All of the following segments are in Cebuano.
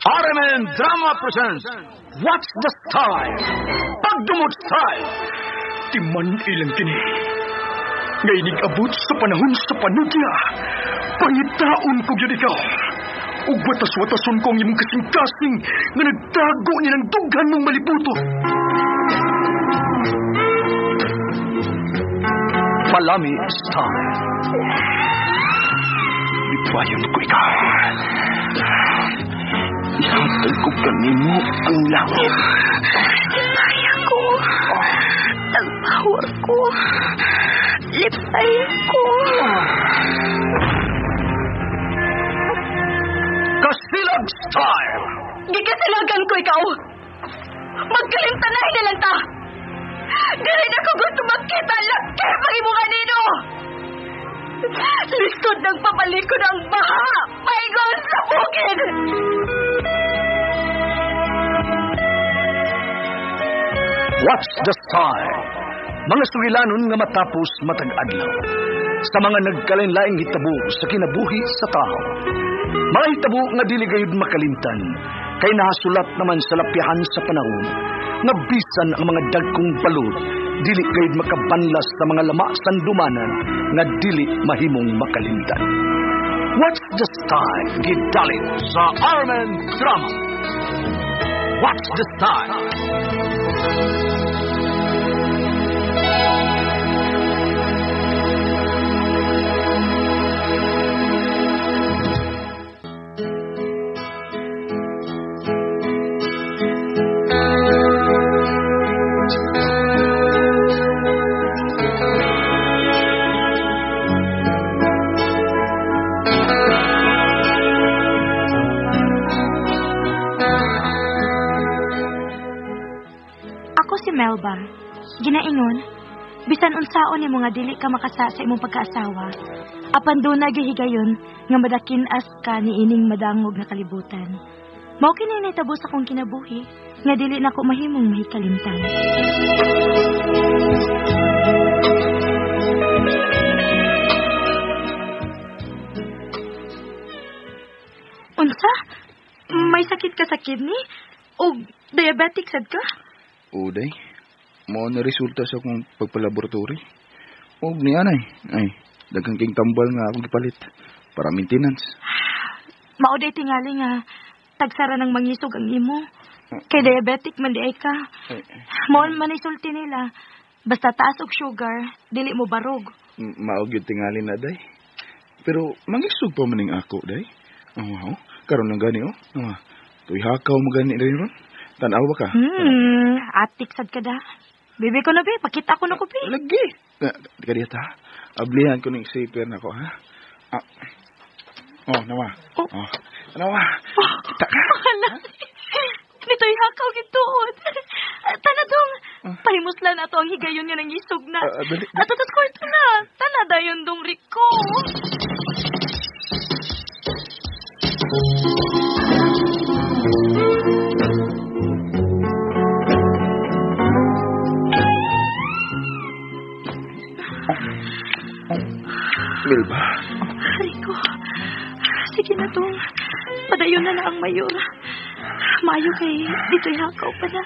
RMN Drama presents What's the Style? Pagdumot Style! Timan ilang kini. Nga inig-abot sa panahon sa panudya. Pangitaon ko gyud ikaw. Ug watas-watason ko ang imong kasing-kasing nga nagtago ni ng dughan mong malibuto. Palami Style. Lipayon ko ikaw. Ihatag ko kanimo ang langit. Lipay ako. Tagpawar ko. Lipay ako. Kasilag Style! Gikasilagan ko ikaw. Magkalimtanay na lang ta. Dili na ko gusto makita laki pag imo kanino. Lisod ng papalikod ang baha. Paingon sa bukid. What's the Style? Mga sugilanon nga matapos matag adlaw. Sa mga nagkalain-laing hitabo sa kinabuhi sa tao. Mga hitabo nga dili gayud makalimtan, kay nahasulat naman sa lapyahan sa panahon, nga bisan ang mga dagkong balod, dili gayud makabanlas sa mga lama sandumanan nga dili mahimong makalimtan. What's the Style? Gidalit sa RMN Drama. What's the Style? Ako si Melba. Ginaingon, bisan unsaon nimo nga dili ka makasa sa imong pagkaasawa. Apan duna gihigayon nga madakin-as ka niining madangog nga kalibutan. Mao kini nahitabo sa akong kinabuhi nga dili nako mahimong mahikalimtan. Unsa? May sakit ka sa kidney? O diabetic sad ka? Uday, mao na resulta sa akong pagpalaboratory. Og niya nay, ay, daghang king tambal nga akong gipalit para maintenance. Mao day tingali nga tagsara ng mangisog ang imo. Kay diabetic man di ay ka. Ay, Mao man ay sulti nila. Basta taas og sugar, dili mo barog. Mao gyud tingali na day. Pero mangisog pa man ning ako day. Oh, wow. Karon lang gani oh. Ah, tuy hakaw mo gani rin ron. Tan-aw ba ka? Atik sad ka da. Bibi ko na bi, pakita ko na ko bi. Lagi. Di ka diyata. Ablihan ko ning safer na ko ha. Ah. Oh, nawa. Oh. Oh. Nawa. Kita ka. Hala. Nito'y hakaw gituod. Tana dong, pahimuslan na to ang higayon nga nangisog na. Ah, dali. Ato tas kwarto na. Tana dayon dong Rico. Milba. Rico, sige na dong. Padayon na na ang mayor. Maayo kay dito'y hakaw pa na.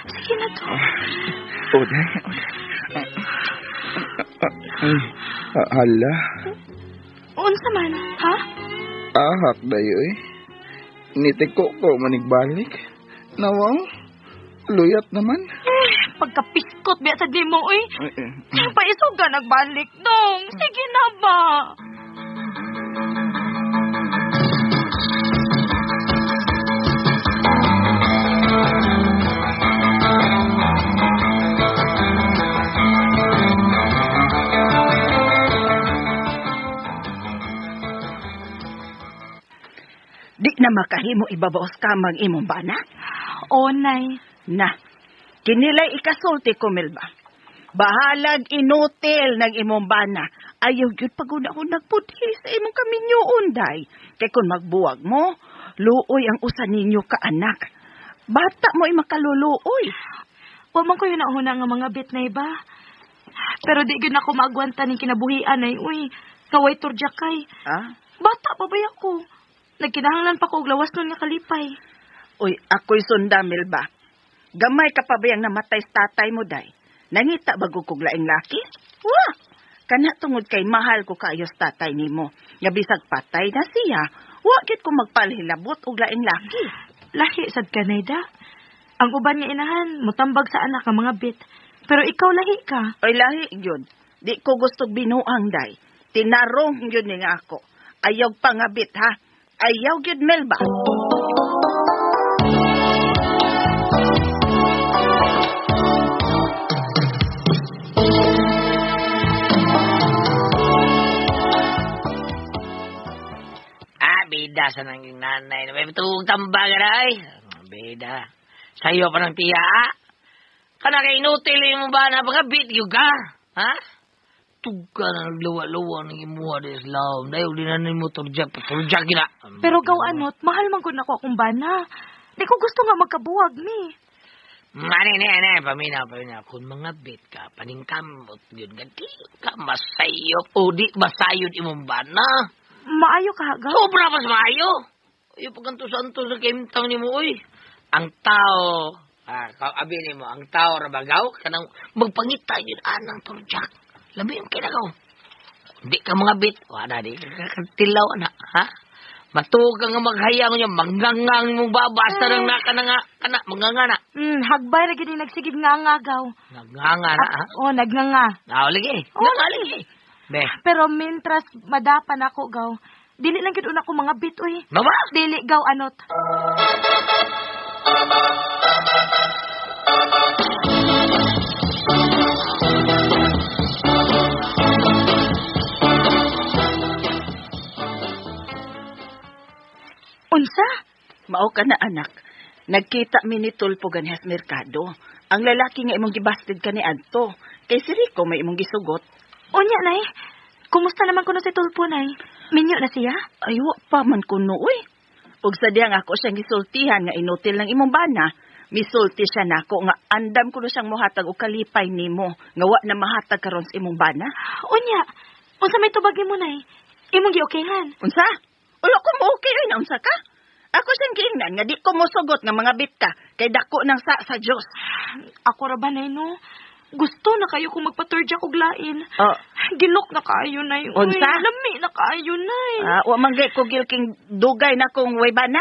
Sige na dong. Oday. Ay, hala. Unsa man, ha? Ahak dayo eh. Nitiko ko manigbalik. Nawang, luyat naman. Eh, pagkapiskot biya sa di mo, uy. Ay, eh. Paisog ka nagbalik dong. Sige na ba? Di na makahimo ibabaos ka mang imong bana? O, nay. Na, kinilay ikasulti ko, Melba. Bahalag inutil ng imong bana. Ayaw gyud paguna-una nagpudhi sa imong kaminyoon, day. Kay kung magbuwag mo, luoy ang usa ninyo ka anak. Bata mo ay makaluluoy. Wa man ko yun nauna nga mga bit na iba. Pero di gyud nako maagwanta ning kinabuhian ay, uy. Kaway turjakay. Ah? Bata pa ba ako? Nagkinahanglan pa ko og lawas nun nga kalipay. Uy, ako'y sunda, Melba. Gamay ka pa ba yung namatay sa tatay mo, day? Nangita bago kog laing laki? Wah! Kana tungod kay mahal ko kaayo sa tatay nimo. Nga bisag patay na siya, wa gid ko magpalhilabot og laing laki. Lahi sad ka, Nayda. Ang uban nga inahan, mutambag sa anak ang mga bit. Pero ikaw lahi ka. Oy, lahi yun. Di ko gusto binuang, day. Tinarong yun ni nga ako. Ayaw pangabit, ha? Ayaw gyud, Melba. Ah, bida sa nang nanay. May tuwang tambaga na ay. Bida. Sa'yo pa ng tiya, ah. Kana kay inutil mo ba na pagabit yung ka? Ha? Tugka na naglawa-lawa ng imuha di Islam. Dahil di na ni mo turjak. Turjak gina. Pero gaw anot, mahal man gud nako akong bana. Di ko gusto nga magkabuwag mi. Mani, ne, ne, paminaw, paminaw. Kung mga bit ka, paningkamot yun ka, di ka masayop o di masayod imong bana. Maayo ka, gaw? Sobra mas maayo. Yung pagkanto-santo sa kimtang ni mo, uy. Ang tao, abi ni mo, ang tao rabagaw, kanang magpangita yun anang turjak. Labi yung kinagaw. Di ka mga bit, wala di ka katilaw na, ha? Matuog ka nga maghayang niya, magngangang mong babasta ng naka na nga, kana, manganga na. Hagbay ra gid nagsigig nga ngagaw. Nagnganga na, ha? Oh, nagnganga. Ah, lagi. Oh, lagi. Be. Pero mintras madapan ako, gaw. Dili lang gid una ko mga bit, uy. Mama? Dili, gaw, anot. Unsa? Mao ka na, anak. Nagkita mi ni Tulpo ganihas merkado. Ang lalaki nga imong gibasted ka ni adto. Kay si Rico may imong gisugot. Unya, nay. Kumusta naman kuno si Tulpo, nay? Minyo na siya? Ay, wa pa man kuno, uy. Ug sa diyang ako siyang gisultihan nga inutil lang imong bana. Misulti siya nako nga andam kuno siyang mohatag og kalipay nimo nga wa na mahatag karon sa imong bana. Unya, unsa may tubag nimo, nay? Imong giokayhan. Unsa? Ulo ko mo okay ay naunsa ka? Ako siyang giingnan nga di ko mosugot nga mga bit ka kay dako nang sa Dios. Ako ra ba, nay, no? Gusto na kayo kung magpaturjak og lain. Oh. Gilok na kaayo, nay. Uy, Unsa? Lami na kaayo, nay. Wa man gay ko gilking dugay na kong way bana.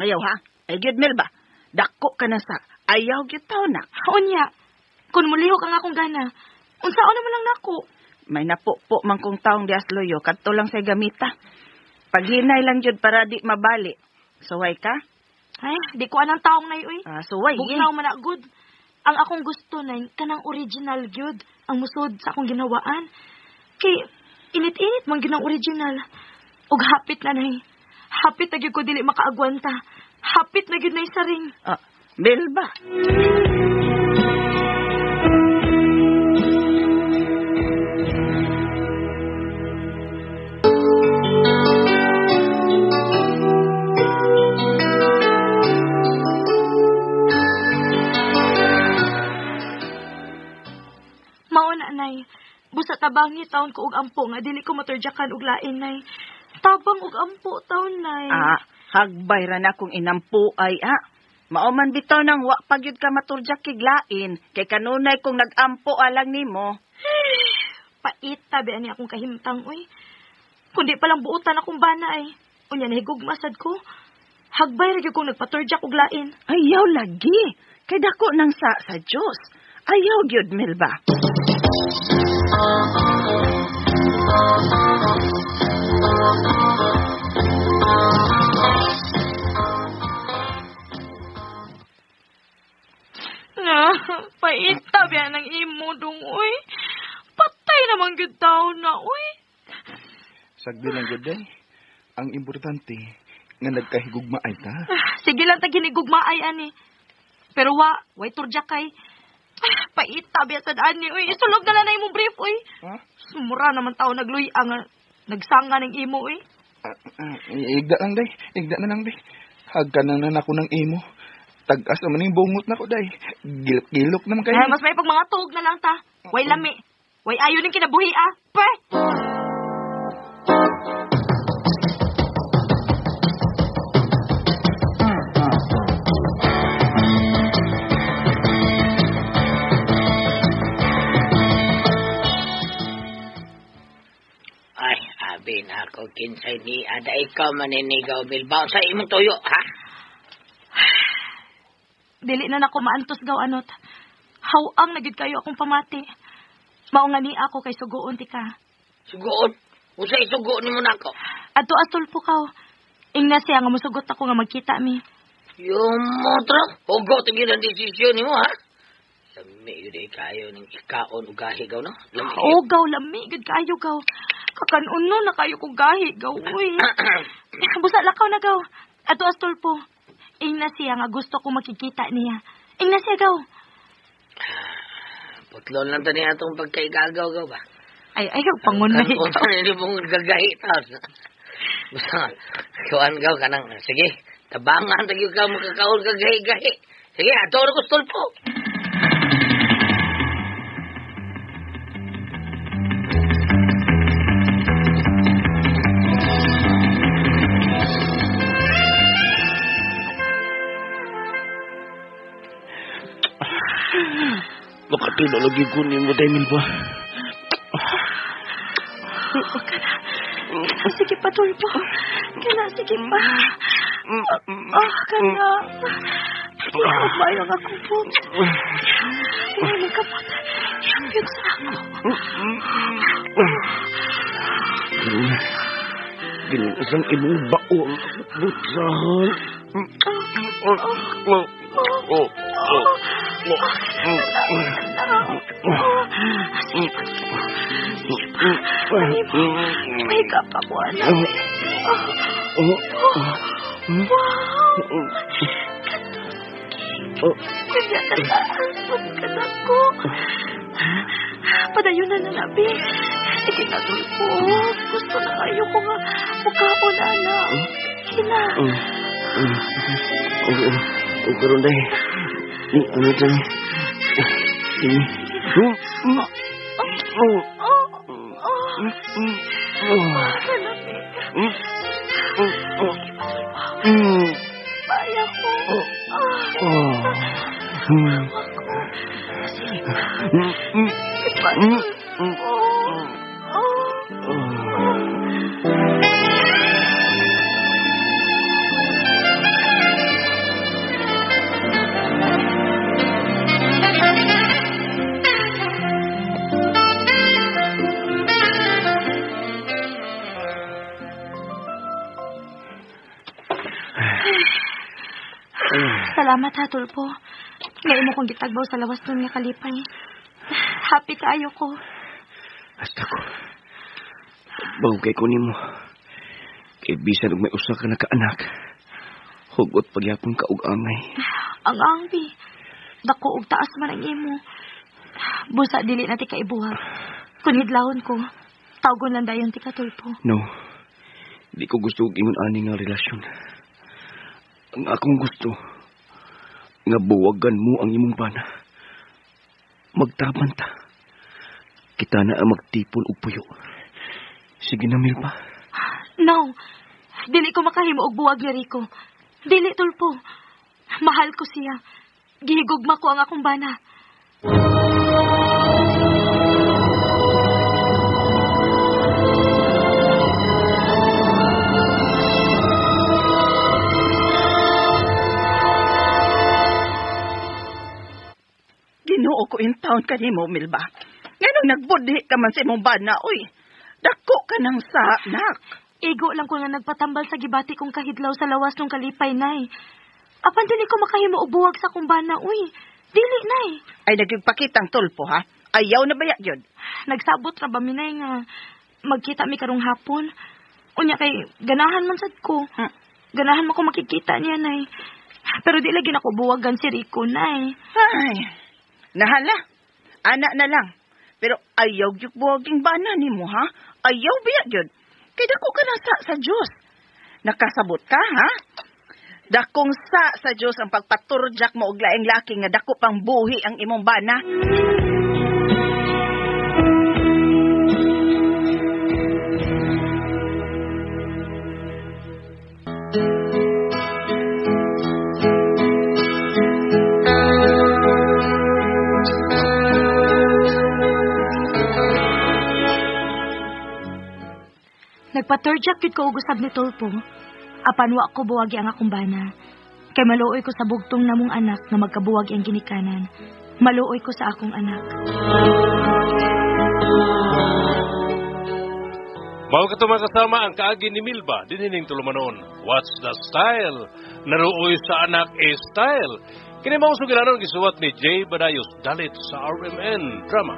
Ayaw ha. Ay gyud Melba. Dako ka na sa ayaw gyud taw na. Unya, kun mulihok ang akong gana, unsaon naman lang nako? May napupo man kong taong dias loyo kadto lang say gamita. Paghinay lang jud para di mabali. Suway ka? Ay, di ko anang taong nay, uy. Suway. Bugnaw man na good. Ang akong gusto nay kanang original gyud ang musod sa akong ginawaan. Kay init-init man gyud ang original. Ug hapit na nay. Hapit na gyud ko dili makaagwanta. Hapit na gyud nay sa ring. Melba. Mao na, nay. Busa tabangi taon ko og ampo nga dili ko maturjakan og lain, nay. Tabang og ampo taon, nay. Hagbay ra na kung inampo ay Mao man bitaw nang wa pa gyud ka maturjak kig lain kay kanunay kung nagampo alang nimo. Pait tabi ani akong kahimtang, uy. Kundi pa lang buotan akong bana ay. Unya nahigugma sad ko. Hagbay ra gyud kong nagpaturjak og lain. Ayaw lagi. Kay dako nang sa Dios. Ayaw gyud, Melba. Pait tabi ang imo dong, uy. Patay naman gyud taon na, uy. Sagdi lang gyud, day. Ang importante nga nagkahigugmaay ta. Sige lang ta ginigugmaay ani. Pero wa, way turjak kay. Pait tabi sad ani, uy. Isulog na lang na imong brief, uy. Ha? Sumura naman tao nagluy ang nagsanga ng imo, uy. Igda lang, day. Igda na lang, day. Hagka na na ako ng imo. Tag-as naman yung bungot na ko, day. Gilok-gilok naman kayo. Ay, mas may pag mga tuog na lang ta. Way lami. Way ayo ning kinabuhi, ah. Pe! Kinsay ni ada ikaw maninigaw Bilbao sa imong tuyo, ha? Dili na nako maantos gaw anot. Hawang na gid kayo akong pamati. Mao nga ni ako kay suguon ti ka. Suguon? Unsay suguon nimo nako? Adto astulpo kaw. Ingna siya nga mosugot ako nga magkita mi. Yung motro, hugot gyud ang desisyon nimo, ha? Lami gyud ay kayo ning ikaon og gahi gaw, no? Lami. Oh, gaw lami gid kayo gaw. Kakanuno na kayo kog gahi gaw, uy. Busa lakaw na gaw. Adto astulpo. Ingna siya nga gusto ko makikita niya. Ingna siya gaw. Putlon lang tani atong pagkaigagaw gaw ba? Ay, ayaw pangunay Kanon gaw. ni mong gagahi taos. Basta, kuan gaw kanang sige, tabangan ta gyud ka makakaon ka gahi-gahi. Sige, ato ra ko stulpo. Makatino lagi ko ni mo, Day Milba. Kana. Sige pa, Tulpo. Kana, sige pa. Oh, kana. Mayong akong put. Ay, magkapot. Yapit sa ako. Ginasang imong bao ang butsahan. Sige pa, sige pa. Sige pa. May pa ko, anak. Oh. Wow! Kanya ka na. Pagkatako. Padayon na nanabi. Sige na, Tulpo. Gusto na kayo ko nga mukhaon, anak. Sige na. O karon day. Ano day? Sige. Oh, oh. Kalabi. Sige pa, Tulpo. Baya ko. Ako. Sige pa. Sige pa, Tulpo. Oh. Salamat ha, Tulpo. Ngayon mo kong gitagbaw sa lawas nun nga kalipay. Happy kaayo ko. Hasta ko. Bago kay ko nimo. Kay bisan og may usa ka nakaanak. Hugot pagyapon ka og angay. Ang angbi. Dako og taas man ang imo. Busa dili na ti kaibuhat. Kun hidlawon ko, tawgon lang dayon ti ka, Tulpo. No. Di ko gusto og ingon ani nga relasyon. Ang akong gusto, nga buwagan mo ang imong bana. Magtaban ta. Kita na ang magtipon og puyo. Sige na, Milba. No. Dili ko makahimo og buwag ni Rico. Dili, Tulpo. Mahal ko siya. Gihigugma ko ang akong bana. Ginoo ko in town ka nimo, Milba. Nganong nagbudhi ka man sa imong bana, oy. Dako ka ng sa, nak. Igo lang ko nga nagpatambal sa gibati kong kahidlaw sa lawas ng kalipay, nay. Apan dili ko makahimo og buwag sa akong bana, uy. Dili, nay. Ay, nagpakitang tulpo, ha? Ayaw na baya yun. Nagsabot ra ba mi, nay, nga magkita mi karong hapon. Unya kay ganahan man sad ko. Ganahan man ko makikita niya, nay. Pero di lagi nako buwagan si Rico, nay. Ay, nahala. Anak na lang. Pero ayaw gyud buwaging bana nimo, ha? Ayaw biya gyud. Kay dako ka na sa Dios. Nakasabot ka, ha? Dakong sa Dios ang pagpaturjak mo og laing laki nga dako pang buhi ang imong bana. Nagpaturjak gyud ko og usab ni Tulpo. Apan wa ko buwagi ang akong bana. Kay maluoy ko sa bugtong namong anak nga magkabuwag ang ginikanan. Maluoy ko sa akong anak. Mao kato mga kasama ang kaagi ni Milba dinhining tulumanon. What's the style? Naruoy sa anak e style. Kini mao sugilanon gisuwat ni Jay Badayos dalit sa RMN Drama.